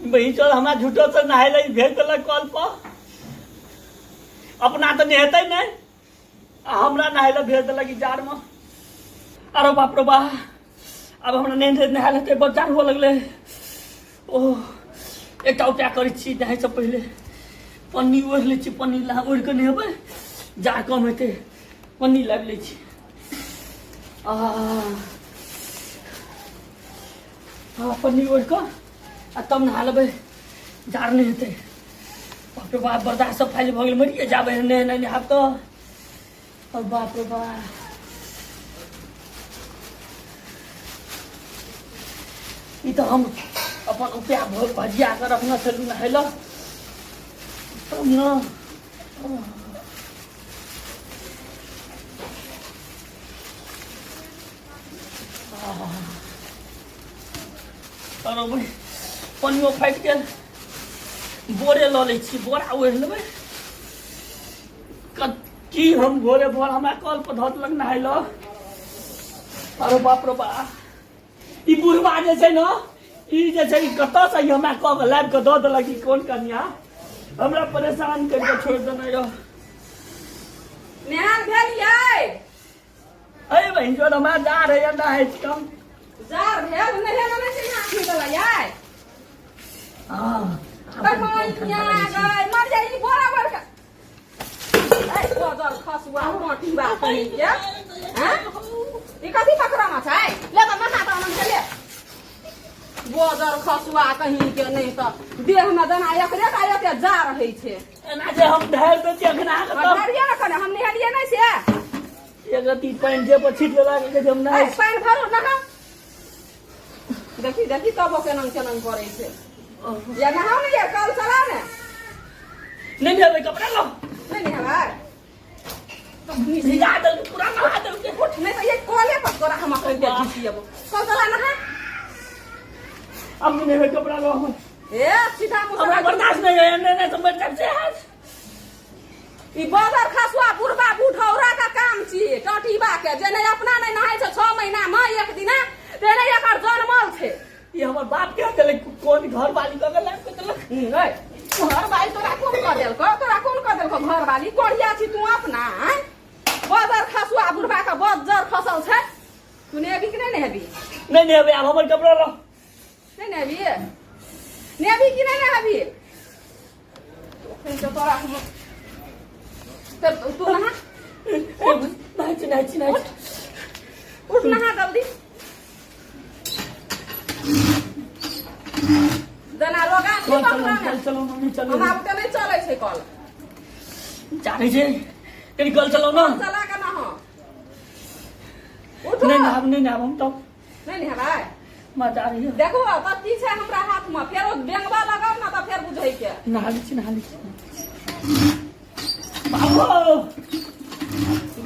बहिन चल हमरा झूठो से नहाय लए भेज देलक कल पर। अपना तऽ नहेतै नहि आ हमरा नहाय लए भेज देलक ई जाड़मे। अरे बाप रे बा, आब हमरा नहि नहायल हेतै, बड़ जाड़ हुअ लगलै। ओ एकटा उपाय करै छी, नहायसँ पहिले पन्नी ओढ़ि लै छी। पन्नी ला ओढ़ि कऽ नहेबै, जाड़ कम हेतै। पन्नी लाबि लै छी। आ हँ, पन्नी ओढ़ि कऽ आ तब नहा लेबै, जाड़ नहि हेतै। बाप रे बाप, बर्दाश्त सब फाइल भऽ गेल, मरिए जाबै नहि नहि नहायब तऽ। और बाप रे बाप, ई तऽ हम अपन उपाय भजिया कऽ रखने छलहुँ नहाय लए तब ने। अरे भाइ, पनियो फाटि गेल। बोरे लऽ लै छी, बोरा ओढ़ि लेबै। की हम भोरे भोर हमरा कल पर धऽ देलक नहाय लए। अरे बाप रे बा, ई बुढ़वा जे छै ने, ई जे छै, ई कतऽसँ ई हमरा कऽ के लाबि कऽ दऽ देलक? ई कोन कनिया हमरा परेशान करि कऽ छोड़ि देने यऽ। नहायल भेल यै? अरे बहिन जो, हमरा जा रहे नहाय छी हम। जार भेल, नहेला नहि छै आँखि वाला यै? हँ। मैया गै, मर जाइ ई बोरा बड़का। ए बजर खसुआ टोटीबा कहीं के हैं, ई कथी पकड़ाना छै? ले तऽ नहा तऽ आनंद के ले। बजर खसुआ कहीं के, नहि तऽ देह मे जेना एकरे टा एते जा रहै छै। एना जे हम ढारि दै छी अखन अहाँके तब। ढारिये ने कने, हम नहेलियै नहि से। एक रत्ती पानि जे पर छीट लेलक जे हम नहाय ए, पानि भरू, नहा। देखी देखी तबो केना केना करै छै। या नहाउ ने यार, कल चला ने। नहि नहेबै, कपड़ा लो। नहि नहेबै? भिजा देलकै पूरा, नहा देलकै। उठ, नहि तऽ ये कले पर तोरा हम अखन के घिसियेबो। कल चला, नहा। अब नहि नहेबै, कपड़ा लो। ए सीधा मुँह से हमरा बर्दाश्त नहि होइए, नहि नहि तऽ मरि जायब से आज। ई बदर खसुआ बुढ़बा बुढ़ौरा का काम छी टटीबा के, जे नहि अपना नहि नहाय छै 6 महीना मे एक दिना, ते नहि एकर जनमल छै। ई हमर बाप के देलक, कोन घर वाली कऽ के लाबि कऽ देलक? गै घर वाली तोरा कोन कऽ देलकौ? तोरा कोन कऽ देलकौ घर वाली? कोढ़िया छी तू अपना, आँय? बदर खसुआ बुढ़बा के बज्जर खसल छै। तू नेबी कि नहि नेबी? नहि नहेबै, आब हमर कपड़ा लो। नहि नेबी? नेबी कि नहि नेबी? तोरा तऽ तू नहा। नहाय छी, नहाय छी, नहाय छी। उठ, नहा जल्दी। जेना रोगा छी कल चलो। पकड़ा ने। कल चलो मम्मी, चलो। हमरा बुते नहि चलै छै कल। जानै छै, कनि कल चलाउ ने। चला के नहा, उठ। नहि नहाब, नहि नहाब हम तब। नहि नहेबै? मजा आ रही है। देखो तऽ की छै हमरा हाथ मे, फेरो बेंगबा लगब ने तऽ फेर बुझै के। नहा लै छी, नहा लै छी। बाबू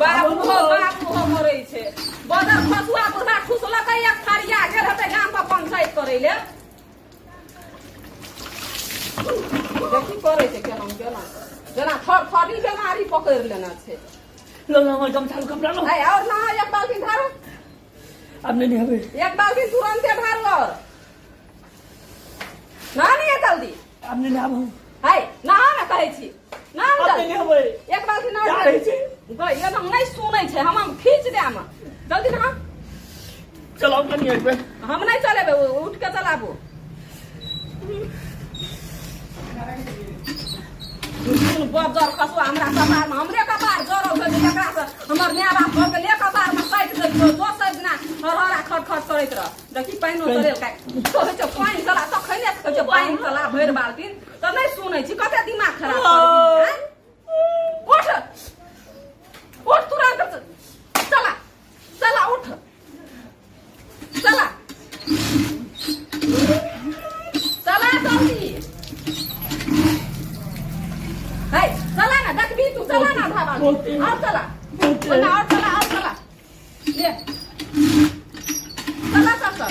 बाबू हो, बाबू हो मरै छै। बदर खसुआ बुढ़ा ठुसलकै एक थरिया, गेल हेतै गाम पर पंचायत करै ले। देखी करै छै केना केना, जेना थर थरी बेमारी पकड़ि लेने छै। लो लो, हमर गमछा लो, कपड़ा लो। है और नहा, एक बाल्टी ढारू। आब नहि नहेबै। एक बाल्टी तुरन्ते ढारू और नहा नहीं जल्दी। आब नहि नहाब हम। है नहा ने कहै छी, नहा आब नहि जल्दी। नहेबै। एक बाल्टी नहा। जा रहै छी। गै, एकदम नहि सुनै छै, हम खींच देम। जल्दी नहा। चलाउ कनि एक बेर। हम नहि चलेबै, उठ के चलाबू। बजर खसुआ हमरा कपार मे, हमरे कपार जरल छै जे एकरा से हमर माय बाप घर के ले कपार मे काटि देलियौ। दोसर दिना हरहरा खट खट करैत रह। देखी पानिओ चलेल कहै छै पानि चला, तखने कहै छै पानि चला भरि बाल्टीन, तऽ नहि सुनै छी। कते दिमाग खराब करै छी, आँय? उठ उठ तुरंत चला चला, उठ चला चला जल्दी। है चला ना, देखबी तू, चला ना आधा बाल्टी और चला। बहुते। ओना और चला, और चला, ले चला सब सब।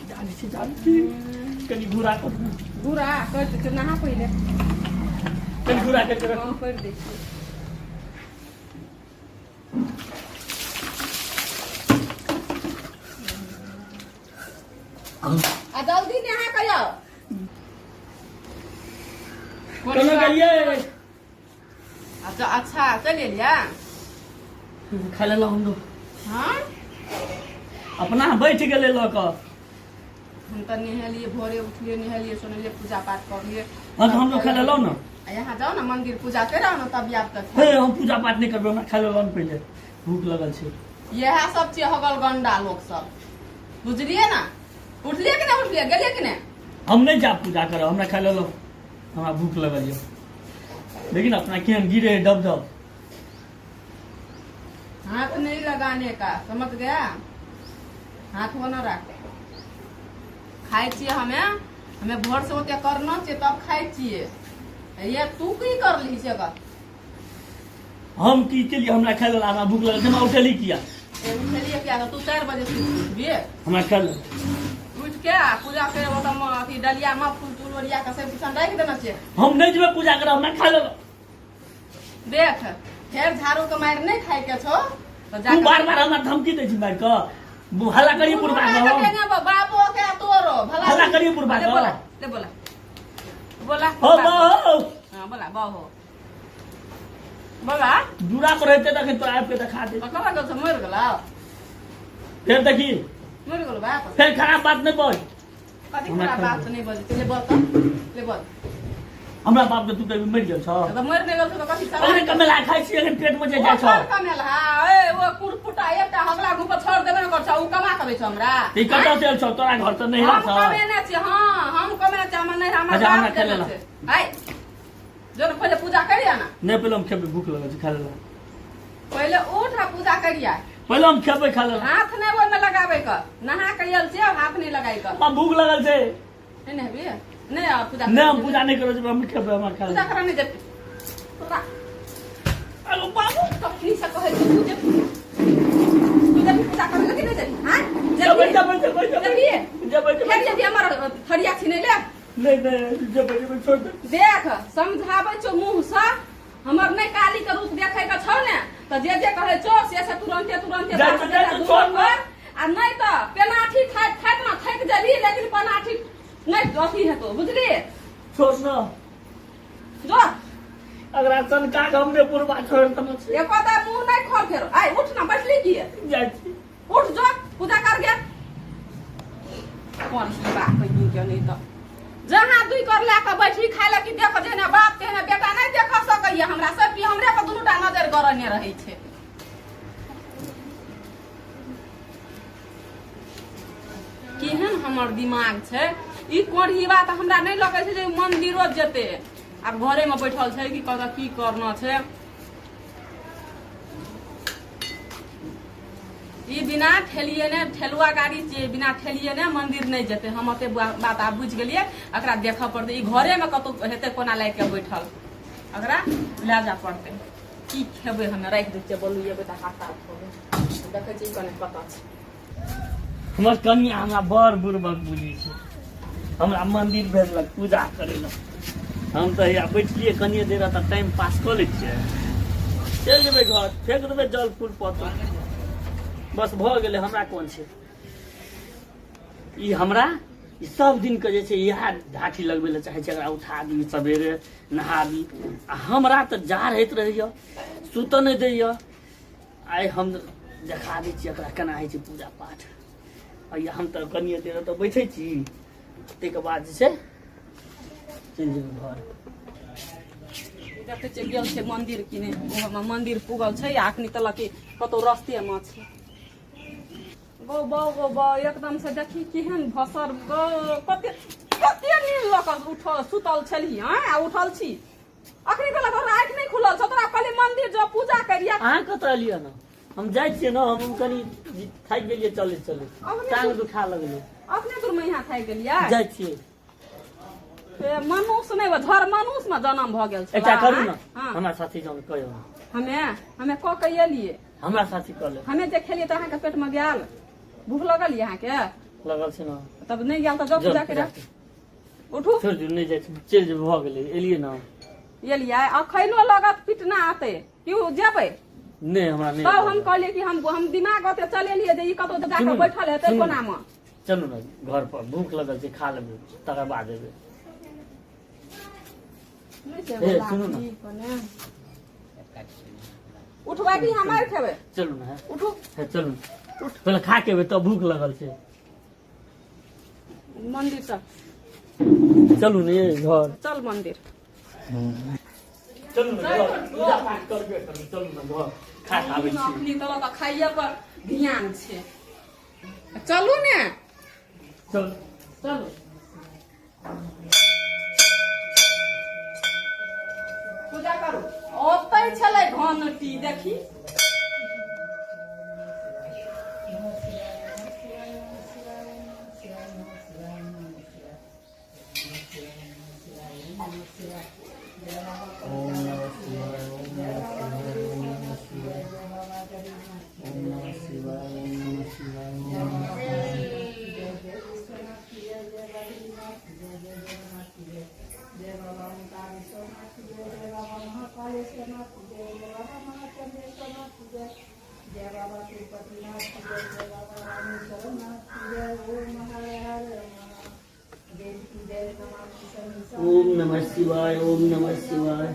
जानै छी, जानै छी, कनि घुरा कऽ। घुरा कर दै छियौ, नहा पहिले। कनि घुरा के रख। हँ, कर दै छियौ। आ जल्दी नहा के आउ। केना गेलियै? अच्छा अच्छा, चलि एलियै। खा लेलहुँ हमरो। हाँ। अपना बैठ गेलै लऽ कऽ। हम तऽ नहेलियै, भोरे उठलियै, नहेलियै सोनेलियै, पूजा पाठ करलियै। हाँ, तऽ हमरो खा लेलहुँ ने। आ यहाँ जाउ ने मंदिर, पूजा करि आउ ने तब आयब तऽ। हे, हम पूजा पाठ नहि करबै, हमरा खा लेलहुँ ने पहिले, भूख लगल छै। इएह सब छियै हगल गंडा लोक सब, बुझलियै ने? उठलियै कि नहि उठलियै, गेलियै कि नहि? हम नहि जायब पूजा करब, हमरा खा लेलहुँ, हमरा भूख लगल यऽ। लेकिन अपना केहन गिरे है डब डब। हाथ नहीं लगाने का, समझ गया? हाथ वो न रख। खाइ छियै हमे, हमे भोर से ओते करना छियै तब खाइ छियै। ये तू की करली से कर? हम की केलियै? हमरा खाय लेल, हमरा भूख लगल छै, हमरा उठेली किया? ए, उठेलियै किया? तू 4 बजे सुति उठबियै। हमरा खाय लेल। उठि के आ पूजा करे, ओतऽ अथी डलिया में फूल तूल ओरिया के सब किछु राखि देने छियै। हम नहि जेबै पूजा करब, हमरा खाय लेल। देख, फेर झाड़ू के मारि नहि खाय के छौ तऽ जा। तू बार बार हमरा धमकी दै छी मारि कऽ। हल्ला करिए बुढ़बा के हम। बाबो के आ तोरो भला। हल्ला करिए बुढ़बा ले। के। बोला, ले बोला, बोला। हो बो। हाँ, बोला बहो, बोला। दूरा पर रहते तखन तोरा आबि के देखा दे। तऽ कतऽ गेल छौ? मरि गेलौ? फेर देखी। मरि गेलौ बाप। फेर खराब बात नहि बोल। कथी? हमरा खराब बात नहि बजै छै। ले बोल तऽ, ले बोल। हमरा बाप के तू कभी मरि गेल छौ? तऽ मरि नहि गेल छौ तऽ कथी? अखन कमेला खाइ छी, अखन पेट मे जे जाइ छौ। ओ कमेला? ए, ओ कुरकुटा एकटा हगला घुप छोड़ देबे ने कर छौ, उ कमा के दै छौ हमरा। ई कतऽ से आयल छौ? तोरा घर तऽ नहि हम छौ। कमेने छी। हाँ, हम कमेने छी, हमर नहि, हमर अच्छा, बाप हमरा देने खेले ला। छै। आइ जो ने, पहिले पूजा करिया ना। नहि, पहिले हम खेबै, भूख लगल छै, खा लेला। पहिले उठ आ पूजा करिया। पहिले हम खेबै, खा लेला। हाथ नहि ओहिमे लगाबै के, नहा के आयल छियै, हाथ नहि लगाइ के। हमरा भूख लगल छै। नहि नहेबी? नहि आ पूजा? नहि, हम पूजा नहि करै छी, हम खेबै, हमरा खा पूजा लेला। करा नहि जेबी तोरा। अरे बाबू। कखनी से कहै छी, तू जेबी, तू जेबी पूजा करै लगे? नहि जेबी? हाँ, जेबै। जेबी? जेबै, जेबै, जेबै। जेबी? जेबै, जेबै। फेर जेबी हमर थरिया छिनै ले? नहि नहि, जेबै, जेबै, छोड़ दे। देख, समझाबै छौ मुँह से हमर, नहि काली के रूप देखै के छौ ने तऽ जे जे कहै छौ से से तुरन्ते तुरन्ते जाइ बात छौ, जाइ छौ, दूर छोड़। कर आ नहि तऽ पेनाठी खाइत खाइत ने थाकि जेबही, लेकिन पेनाठी नहि अथी हेतौ, बुझली? छोड़ न। जो। अगरा सनका के हमरे बुढ़बा छोड़ देने छै। एको दा मुँह नहि खोल फेर। आइ उठ ना, बैठली की? जाइ छी। उठ जो, पूजा कर गे। कोन सी बात कहियो के नहीं तऽ जहाँ दुई कर लए कऽ बैठी खाय लए कि देख, जेहने बाप तेहने बेटा, नहि देख सकैया हमरा सब कि हमरे पर दुनू टा नजर गरने रहै छै। केहन हमर दिमाग छै। ई कोढ़ीबा तऽ हमरा नहि लगै छै जे मंदिरो जेतै, आब घरेमे बैठल छै कि कतऽ की करना छै। ई बिना ठेलिए ने, ठेलुआ गाड़ी छियै, बिना ठेलिए ने मंदिर नहि जेतै। हम ओते बात आब बुझि गेलियै। एकरा देखऽ पड़तै, ई घरेमे कतौ हेतै कोना लागि कऽ बैठल, एकरा लए जाय पड़तै। की खेबै हमे? राखि दै छियै, बोलू एबै तऽ हाथ हाथ धोबै। देखै छियै कने कतऽ छै। हमर कनिया हमरा बड़ बुड़बक बुझै छै, हमरा मंदिर भेजलक पूजा करै लए। हम तऽ हैया बैठलियै कनिए देर तऽ टाइम पास कऽ लै छियै, चलि जेबै घर, फेंक देबै जल फूल पत्र, बस भऽ गेलै। हमरा कोन छै? ई हमरा ई सब दिनके जे छै इएह ढाठी लगबै लए चाहै छै, एकरा उठा दी, सवेरे नहा दी, आ हमरा तऽ जाड़ होइत रहैए, सुतऽ नहि दैए। आइ हम देखा दै छियै एकरा केना होइ छै पूजा पाठ। आ हम तऽ कनिए देर ओतऽ बैठै छी, ताहिके बाद जे छै चलि जेबै घर। देखै छियै गेल छै मंदिर कि नहि। ओहोमे मंदिर पुगल छै आ अखनी तलक कि कतौ रस्तेमे छै। गौ बौ, गौ बौ, एकदम से देखी केहन भसर गौ। कते कते नींद लऽ कऽ उठ सुतल छलही? आँय, आ उठल छी अखनी तलक तोरा आँखि नहि खुलल छौ? तोरा कहली मंदिर जो, पूजा करिया। अहाँ कतऽ एलियै ने? हम जाइ छियै ने, हम कनि थाकि गेलियै चलैत चलैत, टांग दुखा लगलै। अपने दूर में यहाँ थाकि गेलियै? जाइ छियै। ए, मनुष्य नहि, झर मनुष्य में जन्म भऽ गेल छलै। एकटा करू ने। हाँ। हमरा साथी जाउ कहियो। हमे हमे कऽ के एलियै। हमरा साथी कऽ ले। हमे जे खेलियै तऽ अहाँके पेटमे गेल? भूख लगल यऽ अहाँके? लगल छै ने। तब नहि गेल तऽ जाउ जल पूजा करे। उठू। छोड़ि दियौ, नहि जाइ छी, चलि जेबै, भऽ गेलै, एलियै ने। एलियै, अखनो लगत पिटना आते कि उ जेबै? नहि, हमरा नहि। तब हम कहलियै कि हम दिमाग ओते चलेलियै जे ई कतौ जाकऽ सुनू ने, बैठल हेतै सुनू ने। कोनामे। चलू ने घर पर, भूख लगल छै, खा लेबै तकर बाद एबै। हे, सुनू ने। उठबै कि हम मारि खेबै? चलू ने। हे। उठू। हे, चलू, पहिले खा के एबै तब, भूख लगल छै। मंदिर चल। चलू ने घर। चल मंदिर। चलू ने घर, पूजा पाठ करबे करबै। चलू ने घर, खा के आबै छी। अपनी तरह तऽ खाइए पर ध्यान छै। चलू ने। चल। चलू, पूजा करू। ओतै छलै घंटी, देखी। ओम नमः शिवाय, ओम नमः शिवाय, ओम नमः शिवाय, ओम नमः शिवाय, ओम नमः शिवाय, ओम नमः शिवाय। ओम नमः शिवाय, ओम नमः शिवाय।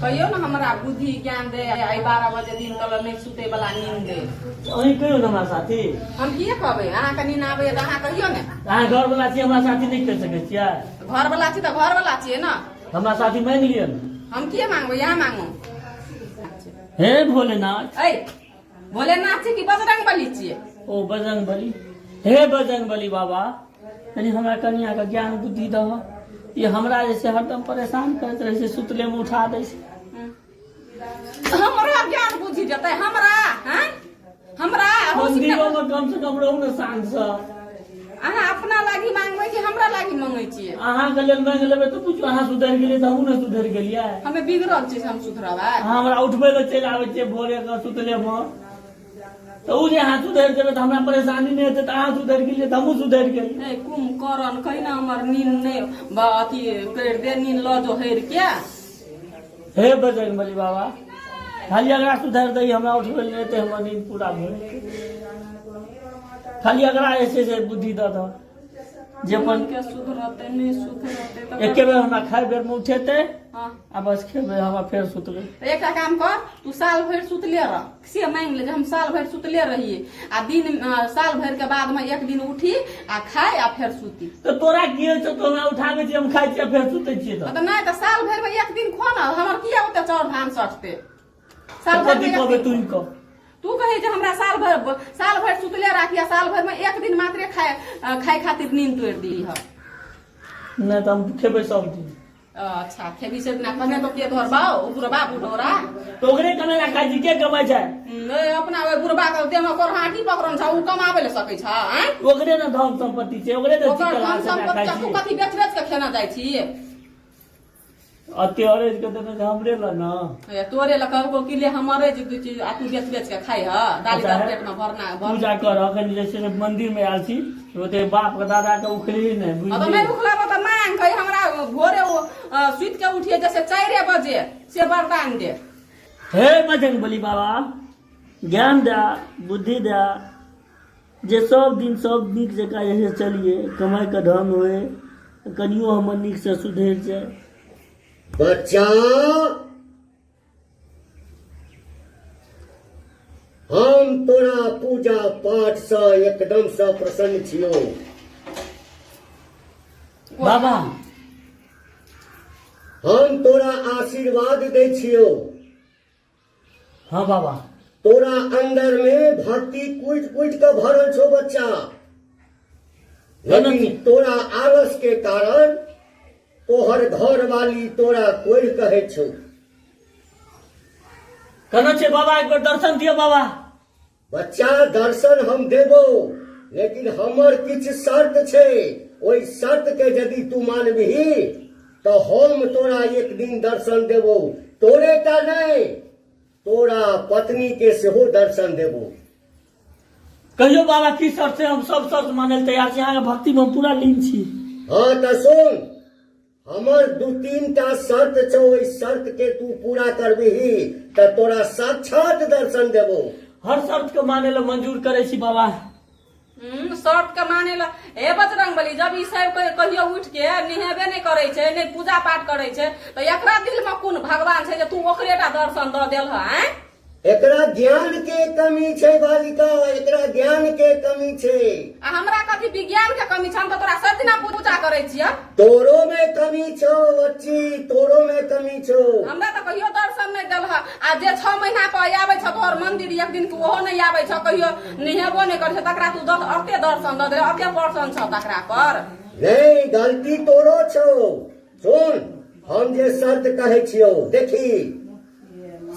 कहियो ने हमरा बुद्धि ज्ञान दे, आइ 12 बजे दिन तक नहि सुते वाला नींद दे। अहीं कहियौ ने हमरा साथी। हम किए कहबै? अहाँके नींद आबैया तऽ अहाँ कहियौ ने। अहाँ घरवला छी, हमरा साथी नहि कहि सकै छियै? घरवला छी तऽ घरवला छियै ने। हमरा साथी मानि लिअ ने। हम किए मांगबै? अहाँ मांगू। हे भोलेनाथ। ऐ, भोलेनाथ छी कि बजरंग बली छियै? ओ बजरंग बली, हे बजरंग बली बाबा, कनि हमरा कनियाके ज्ञान बुद्धि दह। ई हमरा जे छै हरदम परेशान करैत रहै छै, सुतले मे उठा दै छै। हमरा ज्ञान बुद्धि देतै हमरा? हैं, हमरा मंदिरो मे कम से कम रहू ने शांत से। अहाँ अपना लागी मांगबै कि हमरा लागी मांगै छियै? अहाँके लेल मांगि लेबै तऽ बुझू अहाँ सुधरि गेलियै तऽ हमहूँ ने सुधरि गेलियै। हमे बिगड़ल छी से हम सुधरबै? अहाँ हमरा उठबै लए चलि आबै छियै भोरे के सुतले मे, तऽ ओ जे अहाँ सुधरि जेबै तऽ हमरा परेशानी नहि हेतै। तऽ अहाँ सुधरि गेलियै तऽ हमहूँ सुधरि गेलियै। ए कुंभकर्ण, कहि ने हमर नींद नहि अथी करि दे, नींद लऽ जो हेर के। हे बजरंग बली बाबा, खाली अगरा सुधारि दही, हमरा उठबै लए नहि हेतै, हमर नींद पूरा भऽ जेतै। खाली अगरा जे छै से बुद्धि दऽ दह जे अपन के सुधरतै नहि सुधरतै तऽ एके बेर हमरा खाय बेर मे उठेतै। हँ। आ बस खेबै, हमरा फेर सुतबै। तऽ एकटा काम कर, तू साल भरि सुतले रह, से मांगि ले जे हम साल भरि सुतले रहियै आ दिन साल भरि के बाद मे एक दिन उठी आ खाय आ फेर सुती। तऽ तोरा की होइ छौ? तो हमरा उठाबै छियै, हम खाइ छियै, फेर सुतै छियै। तऽ नहि तऽ साल भरि मे एक दिन खो ने, हमर किया ओते चाउर धान सटतै साल भरि कथी मे एक कहबै दिन? तू कह। तू कहै जे हमरा साल भरि सुतले राखी आ साल भरि मे एक दिन मात्रे खाय खातिर नींद तोड़ि दी ह। नहि तऽ हम खेबै सब दिन। अच्छा, खेबी से बिना कहने तो के धरबा ओ बुढ़बा बुढ़ोरा? तऽ ओकरे कमेला खाइ छी, के कमाइ छै? नहि, अपना ओहि बुढ़बा के देह मे कोरहाटी पकड़न छ, ओ कमाबै ले सकै छ? आँय? ओकरे ने धन संपत्ति छै, ओकरे ने ओकर चिकन धन खाइ संपत्ति तू छी। कथी बेच बेच के खेना जाइ छी? अते अरेज के देने छै हमरे लए ने। हे, तोरे लए कहबो कि ले हमरे जे दू चीज आ तू बेच बेच के खाइ ह दालि। अच्छा, दर पेट मे भरना भर। पूजा कर, अखन जे छै से मंदिर मे आयल छी, ओते बाप के दादा के उखड़ी ने। आ तऽ बुझलियै? नहि उखलाबो तऽ मांग कही हमरा भोरे ओ सुति के उठिए जैसे 4 बजे से वरदान दे। हे बजरंग बली बाबा, ज्ञान दे, बुद्धि दे जे सब दिन सब नीक जकाँ जे छै चलिए, कमाइ के ढंग होए, कनियो हमर नीक से सुधरि जाय। बच्चा, हम तोरा पूजा पाठ से एकदम से प्रसन्न छियौ। बाबा। हम तोरा आशीर्वाद दै छियौ। हाँ बाबा। तोरा अंदर में भक्ति कुटि कुटि के भरल छौ बच्चा, लेकिन तोरा आलस के कारण तोहर घर वाली तोरा कोई कहै छौ। केना छै बाबा? एक बेर दर्शन दियौ बाबा। बच्चा, दर्शन हम देबो, लेकिन हमर किछु शर्त छै। ओहि शर्त के यदि तू मानबही तऽ हम तोरा एक दिन दर्शन देबो। तोरे टा नहि, तोरा पत्नी के सेहो दर्शन देबो। कहियौ बाबा, की शर्त छै? हम सब शर्त मानै लए तैयार छी। अहाँके भक्ति मे हम पूरा लीन छी। हाँ, तऽ सुन। हमर दू तीन टा शर्त छौ, ओहि शर्त के तू पूरा करबिही तऽ तोरा साक्षात दर्शन देबो। हर शर्त के माने ला मंजूर करै छी बाबा। शर्त के माने ला। हे बजरंग बली, जब ई सब कहियो उठ के नहेबे नहि करै छै, नहि पूजा पाठ करै छै, तऽ एकरा दिल में कोन भगवान छै जे तू ओकरे टा दर्शन दऽ देल हँ? एकरा ज्ञान के कमी छै बालिका, एकरा ज्ञान के कमी छै। आ हमरा कथी विज्ञान के कमी छै? हम तऽ तोरा सब दिना पूजा करै छियै। तोरो में कमी छौ बच्ची, तोरो में कमी छौ। हमरा तऽ कहियो दर्शन नहि देल हँ। आ जे 6 महीना पर आबै छौ तोहर मंदिर, एक दिन के ओहो नहि आबै छौ, कहियो नहेबो नहि करै छौ, तकरा तू अते दर्शन दऽ देले, अते प्रसन्न छौ तकरा पर। नहीं, गलती तोरो छौ। सुन, हम जे शर्त कहै छियौ, देखी,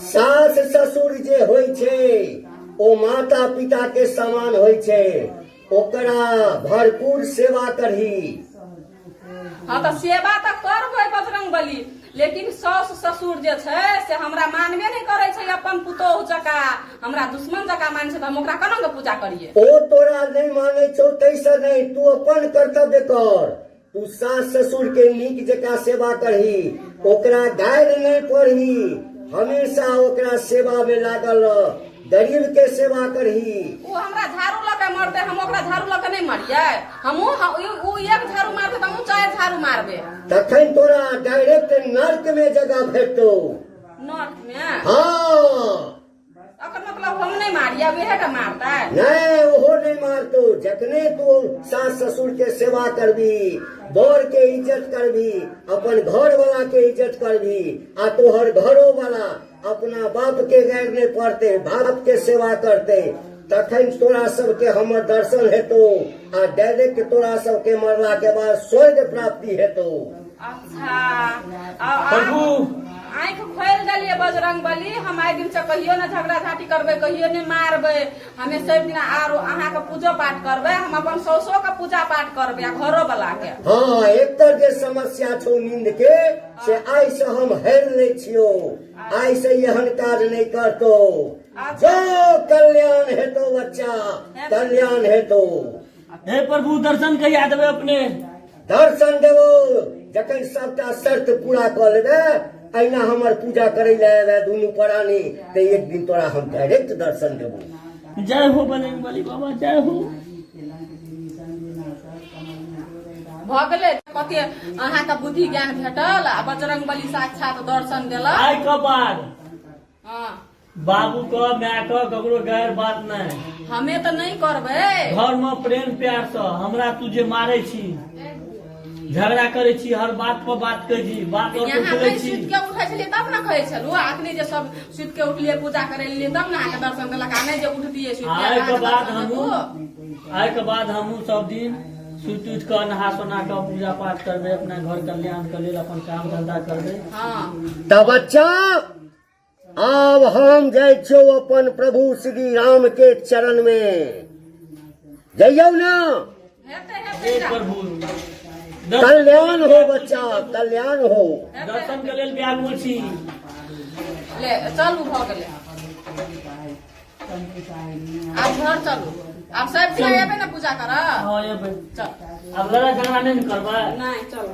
सास ससुर जे होइ छै ओ माता पिता के समान होइ छै, ओकरा भरपूर सेवा करही। हाँ तऽ सेवा तऽ करबै बजरंग बली, लेकिन सास ससुर जे छै से हमरा मानबे नहि करै छै अपन पुतोहु जकाँ, हमरा दुश्मन जकाँ मानै छै, तऽ हम ओकरा केना कऽ पूजा करियै? ओ तोरा नहि मानै छौ ताहिसँ नहि, तू अपन कर्तव्य कर। तू सास ससुर के नीक जकाँ सेवा करही, ओकरा गारि नहि पढ़ही, हमेशा ओकरा सेवा में लागल रह, गरीब के सेवा करही। ओ हमरा झाड़ू लऽ के मरतै, हम ओकरा झाड़ू लऽ के नहि मरियै? हमहूँ ओ एक झाड़ू मारतै तऽ हमहूँ 4 झाड़ू मारबै। तखन तोरा डायरेक्ट नर्क में जगह भेटतौ। नर्क में? हाँ। अकर मतलब हम नहि मारियै, वएह टा मारतै? नहि, ओहो नहि मारतौ। जखने तू सास ससुर के सेवा करबी, बर के इज्जत करबी, अपन घर वाला के इज्जत करबी, आ तोहर घरो वाला अपना बाप के गैर नहि पड़ते, बाप के सेवा करते, तखन तोरा सबके हमर दर्शन हेतौ आ डायरेक्ट तोरा सबके मरला के बाद स्वर्ग प्राप्ति हेतौ। अच्छा, प्रभु। आँखि खोलि देलियै बजरंग बली। हम आइ दिन से कहियो ने झगड़ा झाटी करबै, कहियो ने मारबै, हमे सब दिन आरो अहाँके पूजो पाठ करबै, हम अपन सौसो के पूजा पाठ करबै आ घरो वाला के। हाँ, एकर जे समस्या छौ नींद के, से आइ से हम हेर लै छियौ, आइ से एहन काज नहि करतौ। जो कल्याण हेतौ बच्चा, कल्याण हेतौ। हे प्रभु, दर्शन कहिया देबै अपने? दर्शन देबो जखन सबटा शर्त पूरा कऽ लेबै। अहिना हमर पूजा करै लए एबै दुनू प्राणी, तऽ एक दिन तोरा हम डायरेक्ट दर्शन देबो। जय हो बजरंग बली बाबा, जय हो। भऽ गेलै, कते अहाँके बुद्धि ज्ञान भेटल आ बजरंग बली साक्षात दर्शन देलक। आइ के बाद हाँ। बाबू के, my के, ककरो गैर बात नहि। हमे तऽ नहि करबै। घर में प्रेम प्यार से हमरा तू जे मारै छी, झगड़ा करै छी, हर बात पर बात कहै छी, बात और यहाँ बोलै नहि छी। सुति के उठै छलियै तब ने कहै छलहुँ, आ अखनी जे सब सुति के उठलियै पूजा करै लेलियै तब ने अहाँके दर्शन देलक, आ नहि जे उठतियै सुति के, आइ के अहाँके बाद दर्शन हमहूँ, देतू। आइ के बाद हमहूँ सब दिन सुति उठि कऽ नहा सोना कऽ पूजा पाठ करबै, अपना घर कल्याण के लेल अपन काम धंधा करबै। हाँ। तऽ बच्चा, आब हम जाइ छियौ अपन प्रभु श्री राम के चरण में, जइयौ ना। हेतै, हेतै, हे जा। प्रभु, कल्याण हो बच्चा, कल्याण हो। दर्शन के लेल व्याकुल छी। ले चलू, भऽ गेलै, आब घर चलू। आब सब दिन एबै ने पूजा करऽ? हाँ, एबै। चल। आब लड़ाई झगड़ा नहि ने करबै? नहि, चलू।